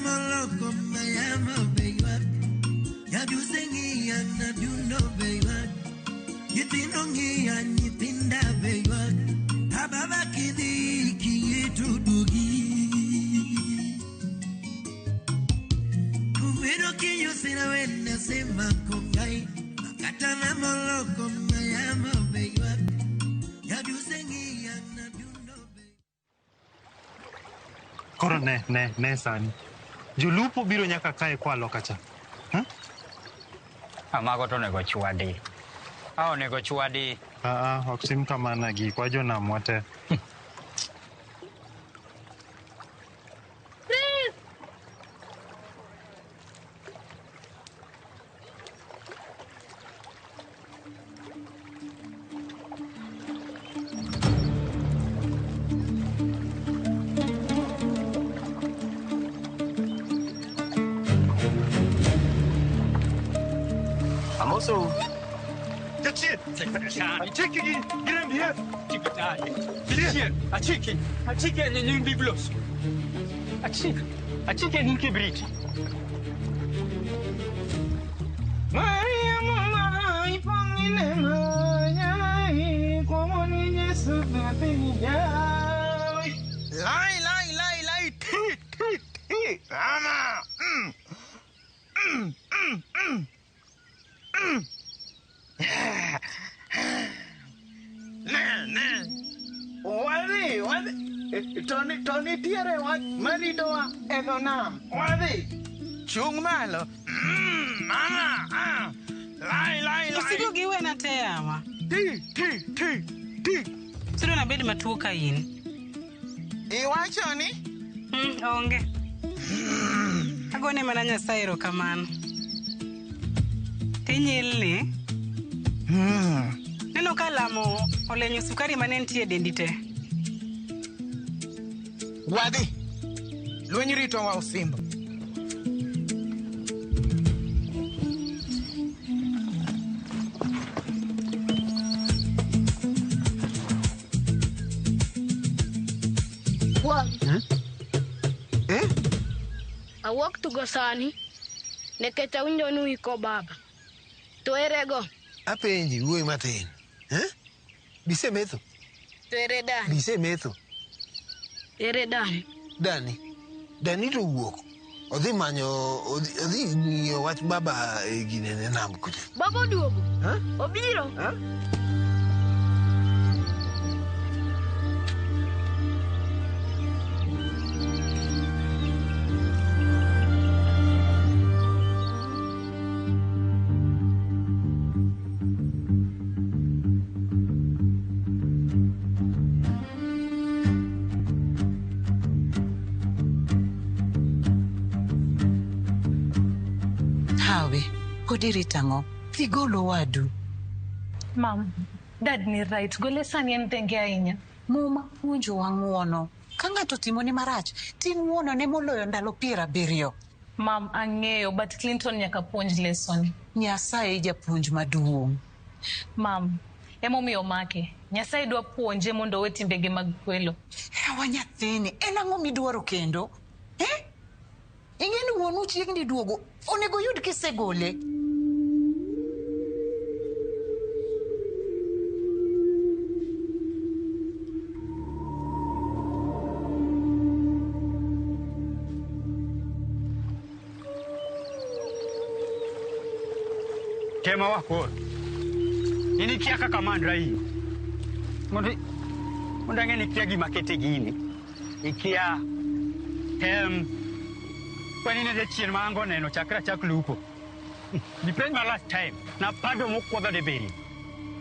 moloko mayamo beywak. Nyaduse ng'iya nadundo beywak. Nyithindo ng'iya nyithinda beywak. Ababa kidhi kiyie duogi. Kubedo kinyosina wenda sema kongai. Makata moloko mayamo beywak. Nyaduse ng'iya nadundo beywak. Koro ne sani. Jolupo biro nyaka kae kwa loka cha. Amago to onego chwadi. A onego chwadi. Ok tim kamano gi kwa jonam wate. Amoso. Achiki ni biblos. Achiki ni kibriti. Maria mama ipangine maya como ni Yesu Lai lai lai lai ti ti ti. Mama. Ne. Wadhi. Tony tiere wach maritowa e dho nam. Wadhi. Chung' malo. Mama. Lai lai lai. Osigo gi wena te yawa. Ti ti ti ti. Sido na bed matuo ka in. Iwacho ni? Onge. Agone mana Nyasaye erokamano. Tinyilni. Neno ka lamo olenyo sukari mane nitie e dendi te. Wadhi. Lweny ritowa Osimbo. Awuok tugo sani nikech awinjo ni uiko baba. To erego? Apenji wuoyi matin. Bisemetho? To ere dani? Bisemetho? Ere dani? Dani? Dani to wuok. Odhi manyo, odhi ng'iyo wach baba e ginene nam kucha. Baba oduogo? Obiro? Pod irito ang'o? Dhi gol owadu. Mam, dad ni right. Gole sani en thenge ahinya. Muma puonjowa ng'uono. Ka ng'ato otimoni marach, tim ng'uono ne moloyo ndalo 70. Mam, ang'eyo, but Clinton nyaka puonj lesson. Nyasaye japuonj maduong'. Mam, emomiyo omake. Nyasaye dwa puonje mondo owe timbege mag kwelo. Yawa nyathini, en ang'o midwaro kendo? Ing'e ni wuonu chiegni duogo, onego yud kisegole. Tema wako. Ini kia kaka mandra hii. Mondo ang'e ni kia gima kete gini. Ikia tem. Kwani ne jachien ma ango neno chakra chak lupo. Dipenj ma last time. Na pado mokuodho de beri.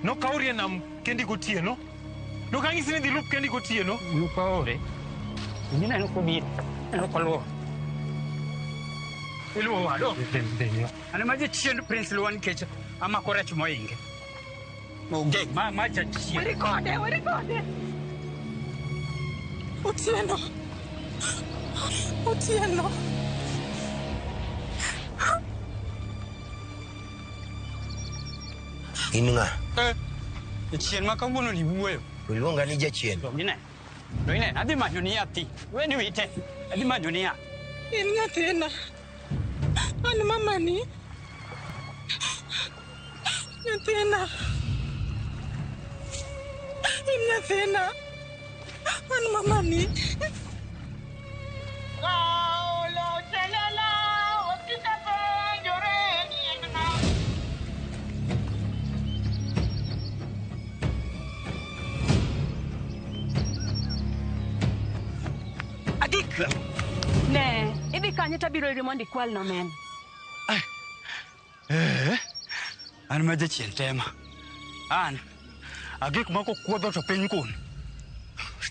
Nokaurie nam kendi gotieno. Nokang'isi ni dhi lup kendi gotieno. Lupo ore. Ineno kobiro. Aneno koluwo. Iluwo wado. An ema jachien Prince luwa nikech amako rech mohinge. Onge ma jachien. Weri kode, weri kode. Otieno. Otieno. In ng'a? Jachien ma kawuono ni wuoyo. Iluonga ni jachien. Dong ine. Dong ine, adhi manyo ni yathi. Weni wite. Adhi manyo ni yath. In nyathina. An mamani. Nyathina. In nyathina. An mamani. Agik. Ne, idhi kanye tabiro iri mondo ikwal nomena. An ma jachien tema. An agik moko kuodho to piny kun.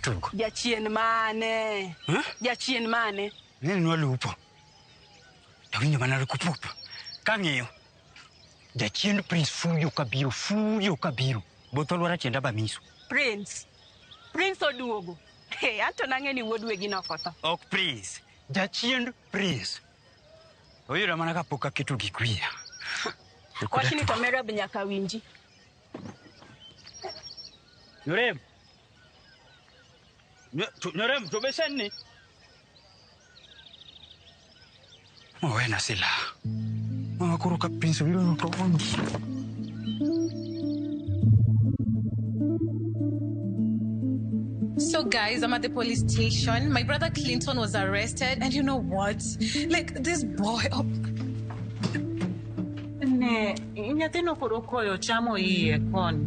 Tugo. Jachien mane? Jachien mane? Nene nwalupo. Tawinjo mana kupup. Kang'iyo. Jachien Prince fuyo kabiro, fuyo kabiro. Both olwara tienda ba miso. Prince. Prince oduogo. Hey, anto nang'e ni wuod wegi nokotho. Ok Prince. Jachien Prince. Oyuda mana kapok aketo gik wiya. Wachni to Merab nyaka winji. Nyorem. Nyorem, to besen ni. Owena sila. Mama koro ka Prince obiro no to. So guys, I'm at the police station. My brother Clinton was arrested, and you know what? Like this boy. Oh. Ne, nyathino koro koyo chamo iye koni.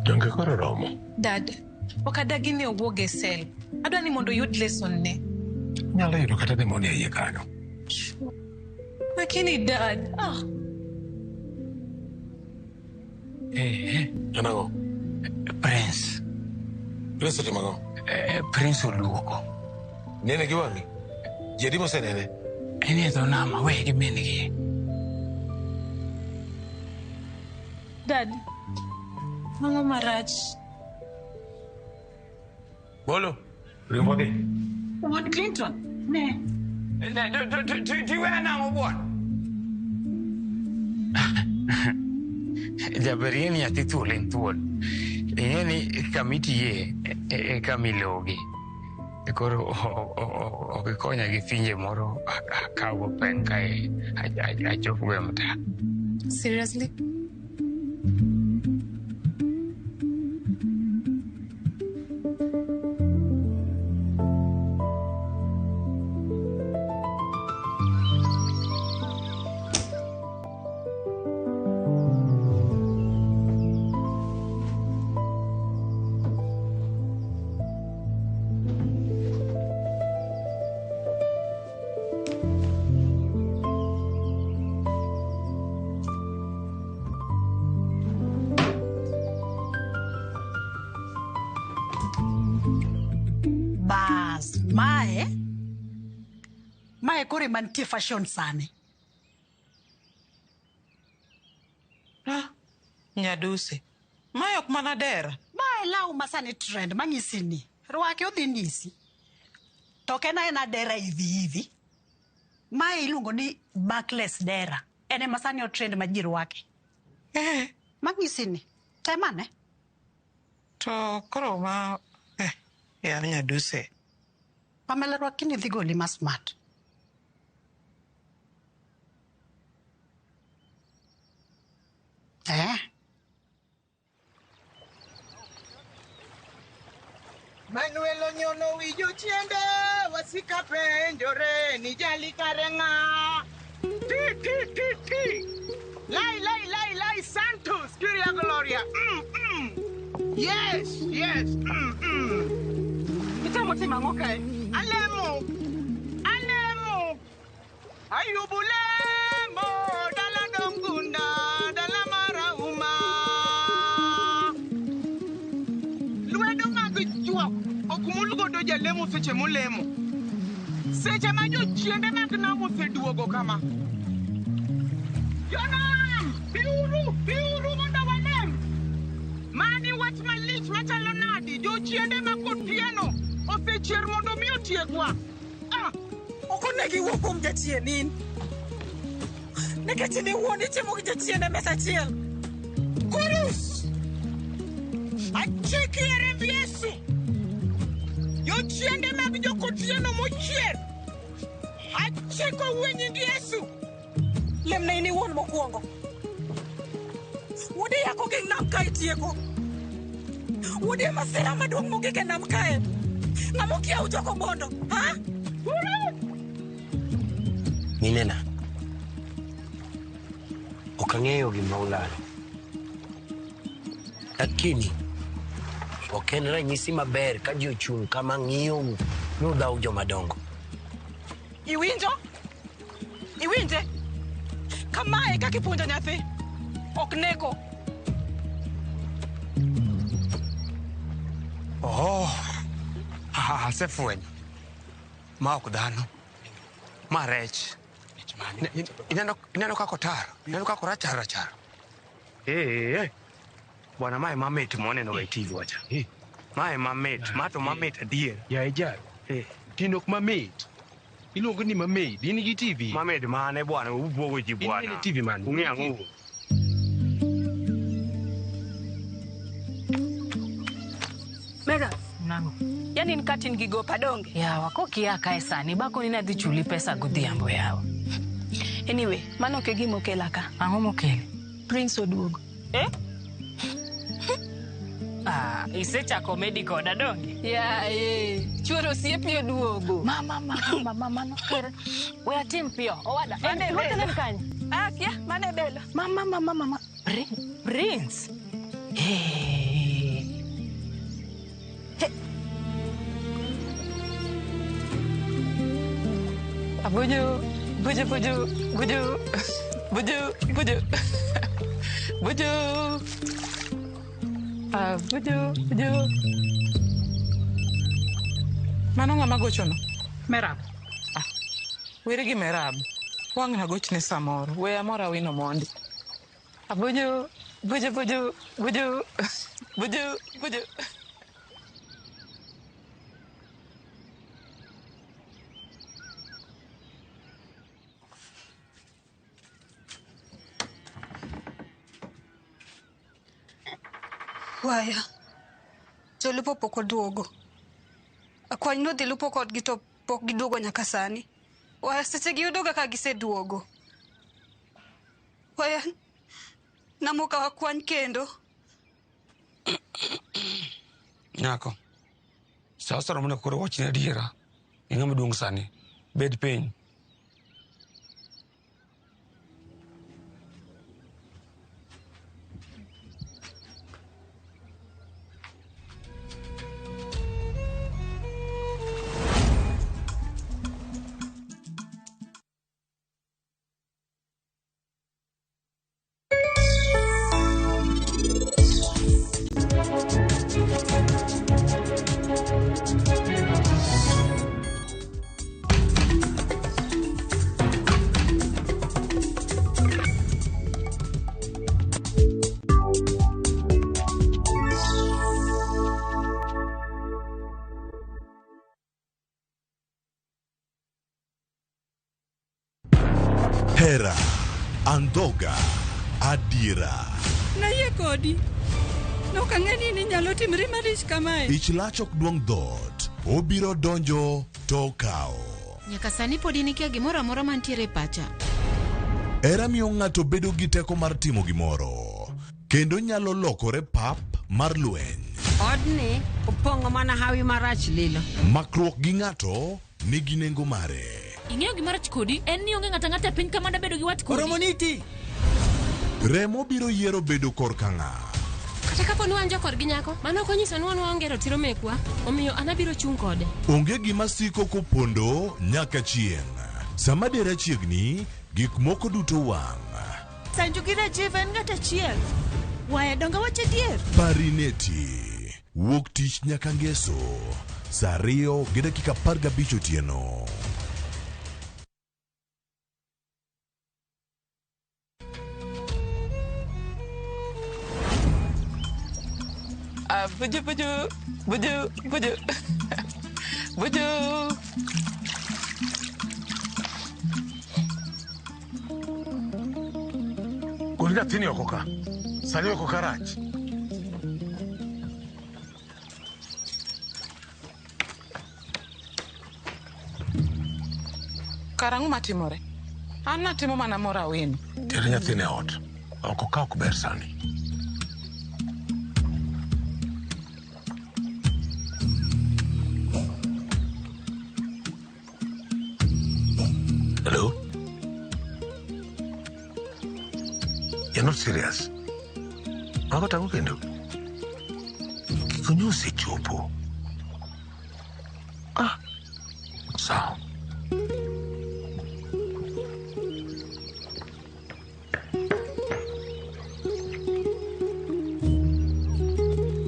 Donge koro romo. Dad, ok adagi ni owuog e sel. Adwa ni mondo oyud lesson ne. Nyalo yudo kata pneumonia iye kanyo. Lakini dad, ah. Anang'o? Prince. Prince otimo ang'o? Prince oluoko. Nene gi wang'i? Ji adi mosenene? En e dho nam aweye gi min gi. Dad, ang'o marach? Bolo, riembo dhi. Wuon Clinton, ne. Tiweya nang'o wuon? Jaber ing'e ni nyathi thuol en thuol. Ing'e ni kamitiye e kamilogi. Koro ok ikonya gi finje moro akawgo peng kae achopgo e mtaa. Seriously? Bas, mae koro ema nitie fashion sani. Ah, Nyadusi. Mae ok mana dera. Mae law ma sani trend manyisi ni rwake odhi nyisi. To ok en aena dera hivi hivi. Mae iluongo ni backless dera. En ema sani o trend ma ji rwake. Manyisi ni temane. To koro ma ya Nyadusi. Pamela rwakini dhi goli ma smart. Manuel Onyono wi jochiende wasika penjore ni jali kare ng'a. Ti ti ti ti. Lai lai lai lai Santos Gloria Gloria. Yes, yes. Itemo timo ang'o kae? Alemo. Alemo. Ayubu lemo dala dongunda dala marauma. Lwedo mag juok ok mul godo jalemo seche molemo. Seche ma jochiende mag nam oseduogo kama. Jonam, biuru, biuru mondo walem. Mani wach malich machalo nadi, jochiende mag otieno osechier mondo mi otiekwa. Ah, ok onego iwuo kuom jachien in. Nikech in iwuon itimo gi jachien e mesa achiel. Kurus! Achiki e remb Yesu! Otieno mochier. Achiko e nying Yesu. Lemna in iwuon mokwongo. Wuode yako gi nam kae tieko. Wuode masira maduong' mogik e nam kae. Ng'ama okia ujoko bondo. Ha? Minena, ok ang'eyo gima ulalo. Lakini ok en ranyisi maber ka ji ochung' kama ng'iyou ni udhaw joma dongo. Iwinjo? Iwinje? Kamae kaka ipuonjo nyathi. Ok neko. Oh, asefwenyo. Ma ok dhano. Ma rech. Ineno kaka otar. Ineno kaka orachar rachar. Eh. Bwana mae mamit moneno e TV wacha. Mae mamit, ma to mamit adier. Yaye jaro. Tinde ok mamit. Iluongo ni mamed, in gi TV. Mamed mane bwana, ubwogo ji bwana. In TV mane? Ung'e ang'o? Mega. Nang'o? Yani in katin gi gopa donge? Yawa, kokia kae sani, bakoni nadhi chuli pesa godhiambo yawa. Anyway, mano ok e gima okela ka. Ang'o mokeli? Prince oduogo. Eh? Ah, isechako medi koda donge? Yaye, chuor osiepni oduogo. Mama, mama, mama, mano ker. We atim piyo, owada. Mane Ruoth belo. en kanye? Ah, kia, mane belo. Mama, mama, mama. Prince. Hey. Abuju, buju, buju, buju, buju, buju, buju. Ah, buju, buju. Mano ng'ama gochono? Merab. Ah, weri gi Merab. Wang' nagochne samoro. We amora wino mondi. Abuju, buju, buju, buju, buju, buju. Waya, jolupo pok oduogo. Akwany nodhi lupo kodgi to pok giduogo nyaka sani. Waya, seche giyudoga ka giseduogo. Waya, namoka wakwany kendo. Nyako, sa oseromo ni koro wachni adiera. Ing'ama duong' sani. Bed piny. Hera, andhoga, adiera. Nayie kodi. Nok ang'e ni inyalo timri malich kamae. Ich lach ok duong' dhoot. Obiro donjo to okawo. Nyaka sani pod in ikia gimoro amora mantiere e pacha. Hera miyo ng'ato bedo gi teko mar timo gimoro. Kendo nyalo lokore pap mar lweny. Odni opong'o mana hawi marach lilo. Makruok gi ng'ato nigi nengo mare. Ing'eyo gima rach kodi en ni onge ng'ato ang'ata e piny ka manda bedo gi wat kodi. Oromoniti. Remo biro yiero bedo korka ng'a. Kata kapo ni wan jokorgi nyako, mano ok onyiso ni wan waonge ratiro mekwa, omiyo an abiro chung' kode. Onge gima siko kopondo nyaka chieng'. Sama dera chiegni, gik moko duto wang'. Sanju gi Rajiv en ng'at achiel. Waya donge wach adier? Parineti. Wuok tich nyaka ngeso. Saa 2:15 otieno. Ah, buju, buju, buju, buju, buju. Gol nyathini oko ka. Sani oko ka rach. kara ang'o matimore? An natimo mana moro awino. Ter nyathini e ot. Oko ka ok ber sani. Hello? You're not serious. Mago tang'o kendo? Gikonyo osechopo. Ah. Sawa.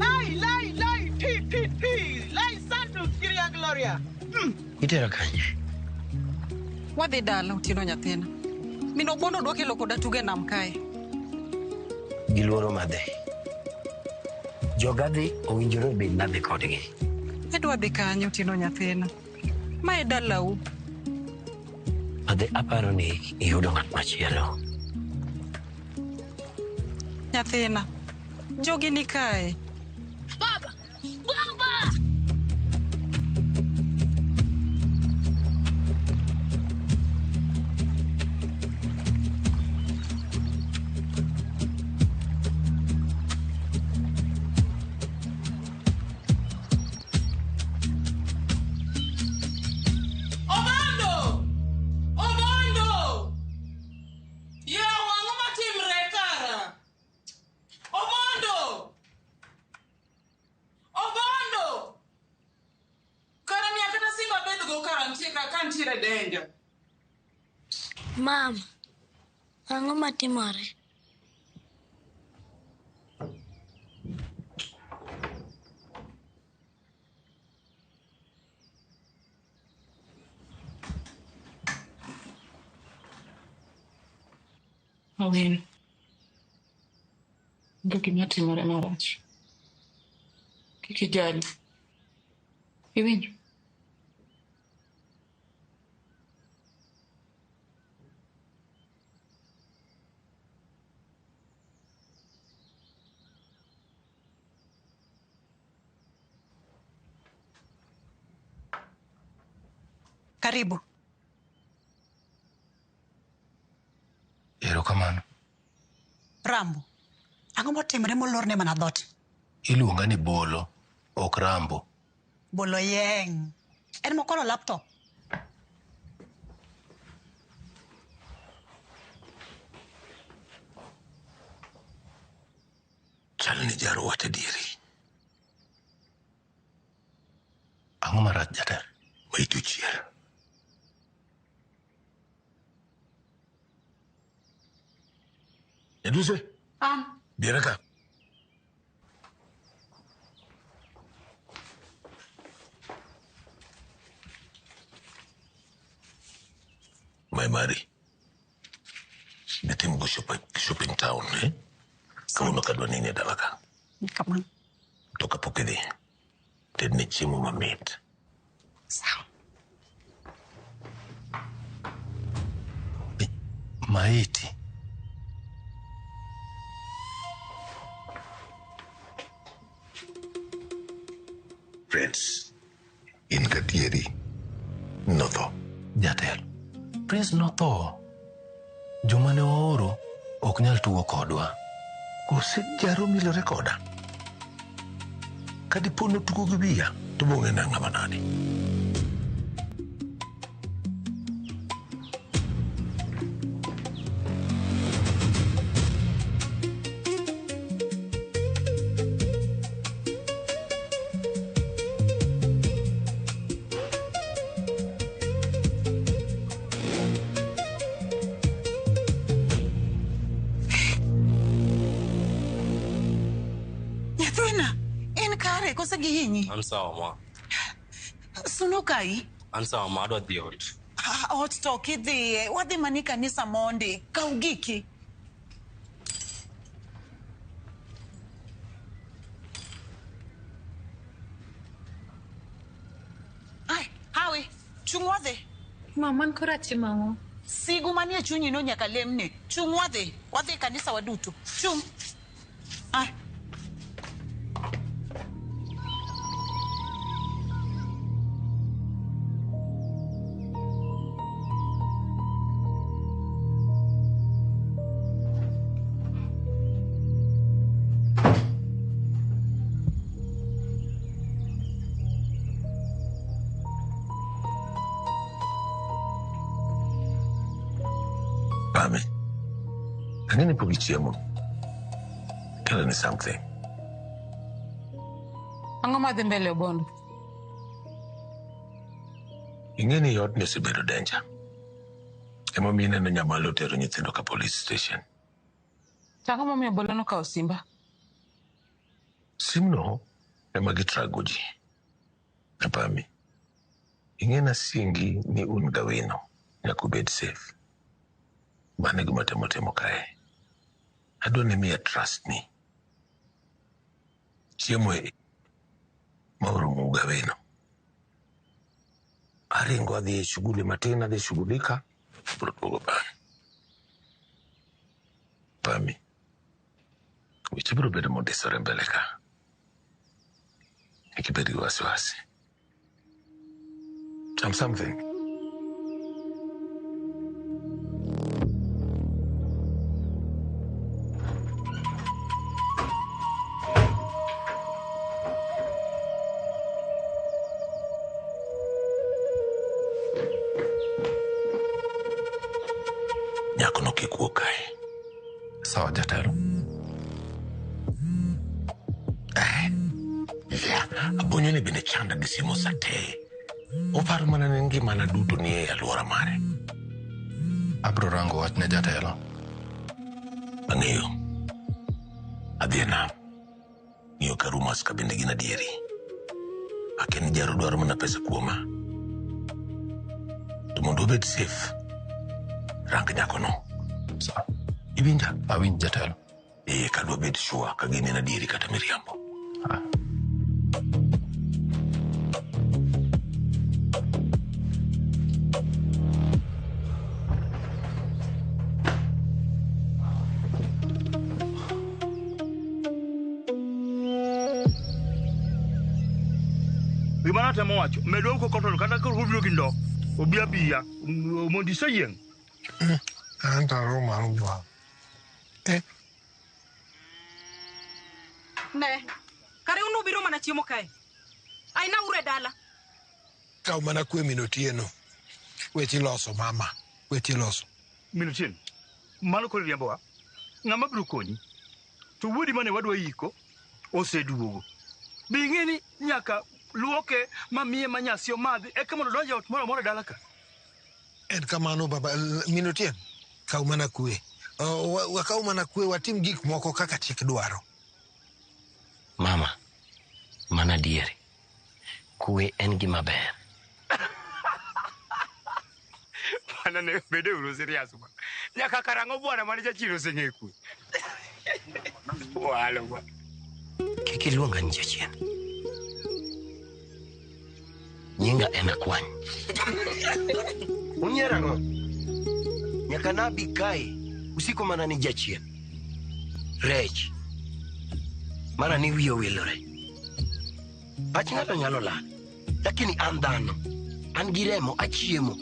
Lai, lai, lai, ti, ti, ti. Lai Santos, Kiria Gloria. Itero kanye? Wadhi dala otieno nyathina. Min Obondo dwa kelo koda tuge nam kae. Giluoro madhe. Joga dhi owinjore obed nadhi kodgi. Idwa dhi kanye otieno nyathina? Ma e dalau. Madhe aparo ni iyudo ng'at machielo. Nyathina, jogi ni kae. Baba! Baba! Obando! Obando! Yawa, ang'o matimre kara? Omondo! Obondo! Kara miya kata singo abedgo kara nitie ka nitiere danger. Mama, ang'o matimore? Awin. Onge gima timore marach. Kik ijali. Iwinjo? Karibu. Erokamano. Rambo. Ang'o motimore molorne mana dhoot? Iluonga ni Bolo, ok Rambo. Bolo yeng. En mokwalo laptop. Chal ni jaro wach adieri. Ang'o marach jatelo? Maiti ochier. Eduse? An. Biere ka. Mae mari. Nitim go shopping town, eh? Kawuono kadwa nini e dala ka. Kamano. To kapok idhi, tedne chiemo mamit. Sawa. Maiti. Prince, in gadieri notho. Jatelo, Prince notho. Joma ne waoro ok nyal tugo kodwa. Kose jaro milore koda? Ka dipo notugo gi wiya, to bong'e na ng'ama nade. Nyathina, in kare kose gihinyi? An sawa ma. Suno kai? An sawa ma adwa dhi ot. Ah, ot to ok idhiye. Wadhi mana e kanisa mondi. Kaw giki. Ai, Hawi, chung wadhi. Mama, an koro atimo ang'o? Sigu manie chunyi no nyaka lemne. Chung wadhi. Wadhi e kanisa waduto. Chung. Ai. Apami. Ang'e ni pok ichiemo. Tell me something. Ang'o madhi mbele Obondo? Ing'e ni odni osebedo danger. Emomiyo ineno Nyamalo otero nyithindo ka police station. To ang'o momiyo Obolo nokawo simba? Simno ema gitrago ji. Apami. Ing'e nasingi ni un gawino nyaka ubed safe. Mano e gima temo timo kae. Adwa ni miya trust ni. Chiemo e ma oromou gawino. Aringo adhi e shughuli matin, adhi shughulika, abiro duogo bang'e. Pami. Weche biro bedo mondisore mbele ka. Kik ibed gi wasiwasi. Cham something. Nyakono kik wuog kae. Sawa jatelo. Yeah. Abonyo ni bende chanda gi simu sa te. Oparo mana ni ngimana duto ni e alwora mare. Abro rango wach ne jatelo. Ang'eyo. Adhi e nam. Ng'iyo ka rumours ka bende gin adieri. Akia ni jaro dwaro mana pesa kuoma. To mondo obed safe, rang nyakono. Sawa. Iwinja? Awinj jatelo. Ee, kadwa bed sure ka gin en adieri kata miriambo. Gima natemo wacho, medwa kokotono kata koro obiro gi ndo, obi abiya, mondo iseyieng'. Anto aromo aroma. Ne, kare un ubiro mana chiemo kae. Aina uru e dala. Kaw mana kwe min Otieno. Weche iloso mama, weche iloso. Min Otieno, mano koro riembowa. Ng'ama biro konyi? To wuodi mane wadwa yiko oseduogo. Be ing'e ni nyaka luoke ma miye ma nyasi omadhi eka mondo odonj e ot moro amora e dala ka? En kamano baba, min Otieno, kaw mana kwe. Wakaw mana kwe watim gik moko kaka chik dwaro. Mama, mana adieri. Kwe en gima ber. Bwana ne bede uru serious bwana. Nyaka karang'o bwana mane jachien oseng'e kwe. Walo bwana. Kik iluonga ni jachien. Nyinga en Akwany. Unyiero ang'o? Nyaka nabi kae, usiko mana ni jachien. Rech. Mana ni wiye owilore. Pach ng'ato nyalo lal. Lakini an dhano. An gi remo, achiemo.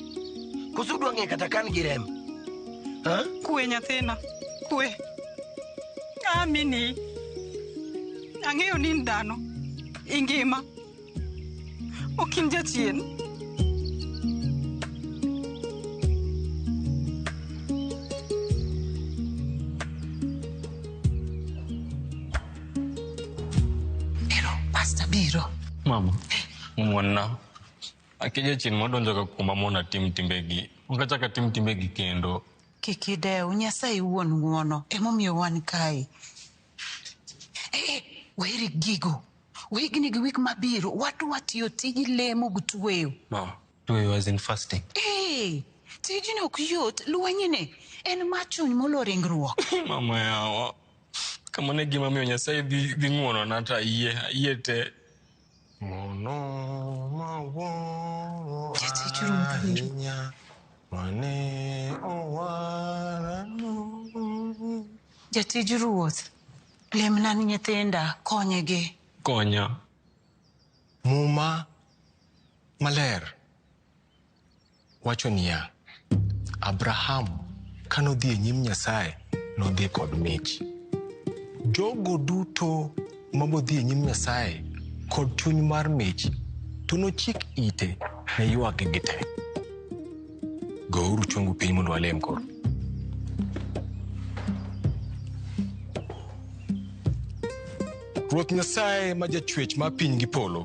Koso udwa ng'e kata ka an gi remo? Ha? Kwe nyathina, kwe. Amini. Ang'eyo ni in dhano. Ingima. Ok in jachien. Ero, pasta biro. Mama, ng'wonna. Akia jachien modonjo ka kuoma mondo atim timbegi. Ok achak atim timbegi kendo. Kik idew, Nyasaye wuon ng'uono emomiyo wan kae. Eh, weri gigo. Wigni gi wik mabiro, wadwa tiyo tij lemo gi tweyo. Mama, tweyo as in fasting. Eh, tijni ok yot, lwenyni en mar chuny molo ringruok. Mama yawa. Kamano e gima miyo Nyasaye dhi ng'uonona to ayie, ayie te. Ng'uono mawuoro Jatich Ruoth biro. ahinya mane owarano. Jatij Ruoth, lemna ni nyithinda, konygi. Konya. Muma maler wacho niya, Abraham kanodhi e nyim Nyasaye, nodhi kod mich. Jogo duto mabodhi e nyim Nyasaye kod chuny mar mich, to nochik ite ne ywakgi te. Gouru chongu piny mondo walem koro. Ruoth Nyasaye ma jachwech mar piny gi polo,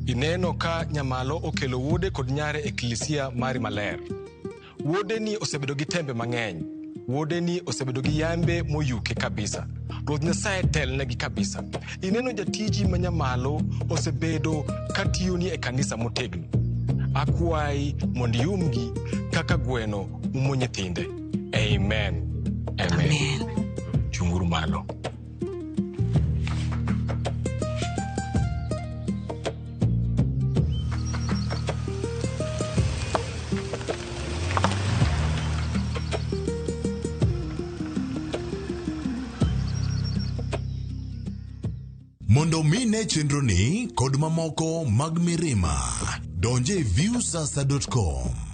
ineno ka nyamalo okelo wuode kod nyare e klisia mari maler. Wuodeni osebedo gi tembe mang'eny. Wuodeni osebedo gi yambe moyuke kabisa. Ruoth Nyasaye telnegi kabisa. Ineno jatiji ma nyamalo osebedo katiyoni e kanisa motegno. Akwayi mondo iumgi kaka gweno umo nyithinde. Amen. Amen. Chunguru malo. Mondo mi ne chenroni kod mamoko mag Mirima, donje viewsasa.com.